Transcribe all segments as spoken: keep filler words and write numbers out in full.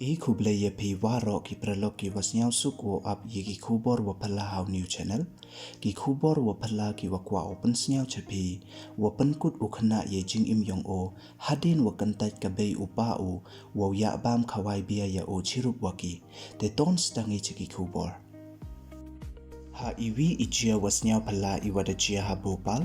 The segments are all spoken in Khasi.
I khublei ïa phi waroh ki paralok ki wa sngewsuk u ap ïa ki khubor wa phylla ha u new channel. Ki khubor wa phylla ki wa kwah u pynsngew cha phi, wa pynkut u khynnah ïa jingim yong u, hadien wa kyntait ka bei u pa u, wa u ïa bam khawai bia ïa u chirup wa ki. Te ton sdang i cha ki khubor. Ha iwi i jia wa sngewphylla i wa da jia ha Bhopal,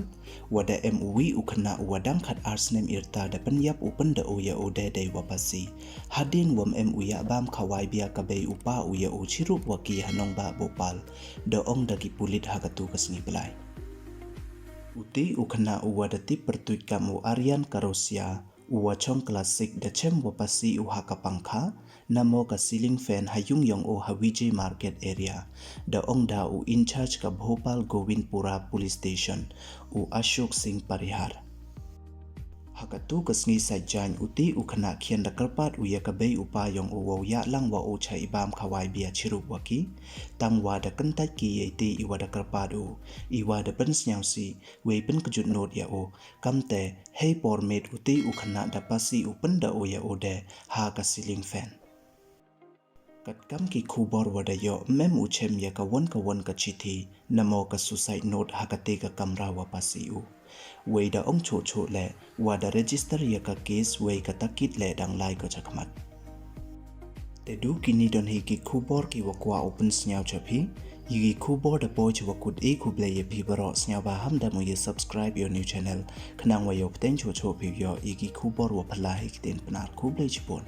wa da em uwi u khynnah u wa dang khat ar snem irta da pynyap u pynda u ïa u dei dei wa pasi. Hadien wam em u ïa bam khawai bia ka bei u pa u ïa u chirup wa ki ha nongbah Bhopal, da ong da ki pulit ha katu ka sngi Blai. Uti u khynnah u wa da tip pyrtuit kam u Aryan Karosia, u wa chong class six da chem wa pasi u ha ka pangkha, namo ka ceiling fan ha yung yong u ha Vijay Market area, da ong da u in charge ka Bhopal Govindpura Police Station, u Ashok Singh Parihar. Ha katu ka sngi Saitjaiñ uti u khynnah khian da kyrpad u ïa ka bei u pa yong u wa u ïa lang wa u cha i bam khawai bia chirup wa ki, tang wa da kyntait ki ïa iti i wa da kyrpad u, i wa da pynsngew si, wei pynkjut not ïa u, kamte, hei por miet uti u khynnah da pasi u pynda u ïa u de, ha ka ceiling fan. Katkam ki khubor wa da ïoh mem u chem ïa ka won ka won ka chithi, namo ka suicide note ha kate ka kamra wa pasi u. Wei da ong choh choh le, wa da register ïa ka case wei ka takit le dang lai ka chakhmat. Te du kini don hi ki khubor ki wa kwah u pynsngew cha phi, ïa ki khubor da poi cha wa kut i khublei ïa phi baroh sngewbha ham da mu ïa subscribe ïa u new channel, khnang wa ïoh pteng choh choh phi ïoh ïa ki khubor wa phylla hi ki ten pnar khublei chibun.